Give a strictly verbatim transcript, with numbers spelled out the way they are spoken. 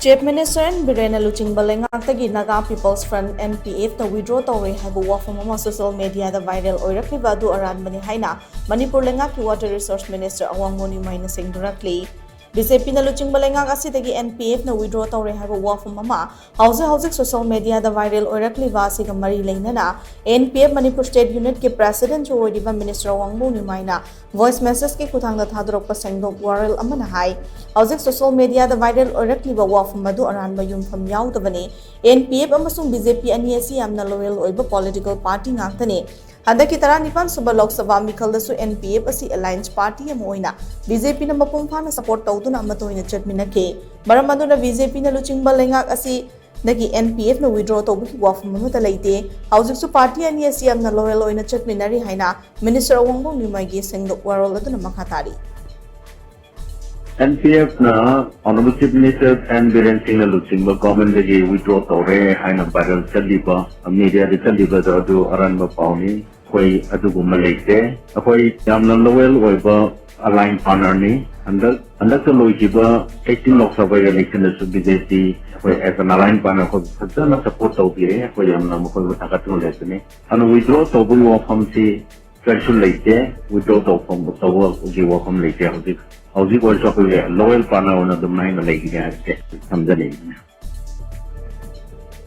Chief Minister N Birenna ꯂꯨꯆꯤꯡꯕ ꯂꯩꯉꯥꯛꯇꯒꯤ Naga People's Front, N P F ꯇ withdraw ꯇꯧꯔꯦ ꯍꯥꯏꯕ ꯋꯥꯐꯝ ꯑꯃ social media ꯗ viral ꯑꯣꯏꯔꯛꯂꯤꯕ ꯑꯗꯨ ꯑꯔꯥꯟꯕꯅꯤ ꯍꯥꯏꯅ ꯃꯅꯤꯄꯨꯔ ꯂꯩꯉꯥꯛꯀꯤ Water Resource Minister ꯑꯋꯥꯡꯕꯝ ꯅꯤꯎꯃꯥꯏꯅ ꯁꯦꯡꯗꯣꯔꯛꯂꯤ꯫ B J P ꯅ ꯂꯨꯆꯤꯡꯕ ꯂꯩꯉꯥꯛ ꯑꯁꯤꯗꯒꯤ N P F ꯅ withdraw ꯇꯧꯔꯦ ꯍꯥꯏꯕ ꯋꯥꯐꯝ ꯑꯃ ꯍꯧꯖꯤꯛ ꯍꯧꯖꯤꯛ social media ꯗ viral ꯑꯣꯏꯔꯛꯂꯤꯕ ꯑꯁꯤꯒ ꯃꯔꯤ ꯂꯩꯅꯅ N P F Manipur State Unit ꯀꯤ President ꯁꯨ ꯑꯣꯏꯔꯤꯕ Minister ꯑꯋꯥꯡꯕꯝ ꯅꯤꯎꯃꯥꯏꯅ voice message ꯀꯤ ꯈꯨꯠꯊꯥꯡꯗ ꯊꯥꯗꯣꯔꯛꯄ ꯁꯦꯡꯗꯣꯛ ꯋꯥꯔꯣꯜ ꯑꯃꯅ ꯍꯥꯏ, ꯍꯧꯖꯤꯛ social media ꯗ viral ꯑꯣꯏꯔꯛꯂꯤꯕ ꯋꯥꯐꯝ ꯑꯗꯨ ꯑꯔꯥꯟꯕ ꯌꯨꯝꯐꯝ ꯌꯥꯎꯗꯕꯅꯤ꯫ N P F ꯑꯃꯁꯨꯡ B J P ꯑꯅꯤ ꯑꯁꯤ ꯌꯥꯝꯅ loyal ꯑꯣꯏꯕ political party ꯉꯥꯛꯇꯅꯤ꯫ ꯍꯟꯗꯛꯀꯤ ꯇꯔꯥꯅꯤꯄꯥꯟ ꯁꯨꯕ Lok Sabha ꯃꯤꯈꯜꯗꯁꯨ N P F ꯑꯁꯤ alliance party ꯑꯃ ꯑꯣꯏꯅ B J P ꯅ ꯃꯄꯨꯡ ꯐꯥꯅ support ꯇꯧꯗꯨꯅ ꯑꯃꯠꯇ ꯑꯣꯏꯅ ꯆꯠꯃꯤꯟꯅꯈꯤ꯫ ꯃꯔꯝ ꯑꯗꯨꯅ B J P ꯅ ꯂꯨꯆꯤꯡꯕ ꯂꯩꯉꯥꯛ ꯑꯁꯤ ꯗꯒꯤ N P F ꯅ withdraw ꯇꯧꯕꯒꯤ ꯋꯥꯐꯝ ꯑꯃꯠꯇ ꯂꯩꯇꯦ꯫ ꯍꯧꯖꯤꯛꯁꯨ party ꯑꯅꯤ ꯑꯁꯤ ꯌꯥꯝꯅ loyal ꯑꯣꯏꯅ ꯆꯠꯃꯤꯟꯅꯔꯤ ꯍꯥꯏꯅ Minister ꯑꯋꯥꯡꯕꯝ ꯅꯤꯎꯃꯥꯏꯒꯤ ꯁꯦꯡꯗꯣꯛ ꯋꯥꯔꯣꯜ ꯑꯗꯨꯅ ꯃꯈꯥ ꯇꯥꯔꯤ꯫ N P F ꯅ Honorable Chief Minister N Biren Singh ꯅ ꯂꯨꯆꯤꯡꯕ government ꯗꯒꯤ withdraw ꯇꯧꯔꯦ ꯍꯥꯏꯅ viral ꯆꯠꯂꯤꯕ, media ꯗ ꯆꯠꯂꯤꯕꯗꯣ ꯑꯗꯨ ꯑꯔꯥꯟꯕ ꯄꯥꯎꯅꯤ꯫ ꯑꯩꯈꯣꯏ ꯑꯗꯨꯒꯨꯝꯕ ꯂꯩꯇꯦ꯫ ꯑꯩꯈꯣꯏ ꯌꯥꯝꯅ loyal ꯑꯣꯏꯕ alliance partner ꯅꯤ꯫ ꯍꯟꯗꯛ ꯍꯟꯗꯛꯇ ꯂꯣꯏꯈꯤꯕ eighteen ꯂꯣꯛ ꯁꯚꯥ election ꯗꯁꯨ B J P ꯑꯩꯈꯣꯏ as an alliance partner ꯑꯩꯈꯣꯏ ꯐꯖꯅ support ꯇꯧꯕꯤꯔꯦ꯫ ꯑꯩꯈꯣꯏ ꯌꯥꯝꯅ ꯃꯈꯣꯏꯕꯨ ꯊꯥꯒꯠꯇꯨꯅ ꯂꯩꯕꯅꯤ꯫ ꯑꯗꯨꯅ withdraw ꯇꯧꯕꯒꯤ ꯋꯥꯐꯝꯁꯤ ꯀꯔꯤꯁꯨ ꯂꯩꯇꯦ꯫ Withdraw ꯇꯧꯐꯝ ꯇꯧꯕꯒꯤ ꯋꯥꯐꯝ ꯂꯩꯇꯦ꯫ ꯍꯧꯖꯤꯛ ꯍꯧꯖꯤꯛ ꯑꯣꯏꯔꯁꯨ ꯑꯩꯈꯣꯏꯒꯤ loyal partner ꯑꯣꯏꯅ ꯑꯗꯨꯝ ꯍꯥꯏꯅ ꯂꯩꯒꯅꯤ ꯍꯥꯏꯕꯁꯦ ꯊꯝꯖꯅꯤꯡꯕꯅꯤ꯫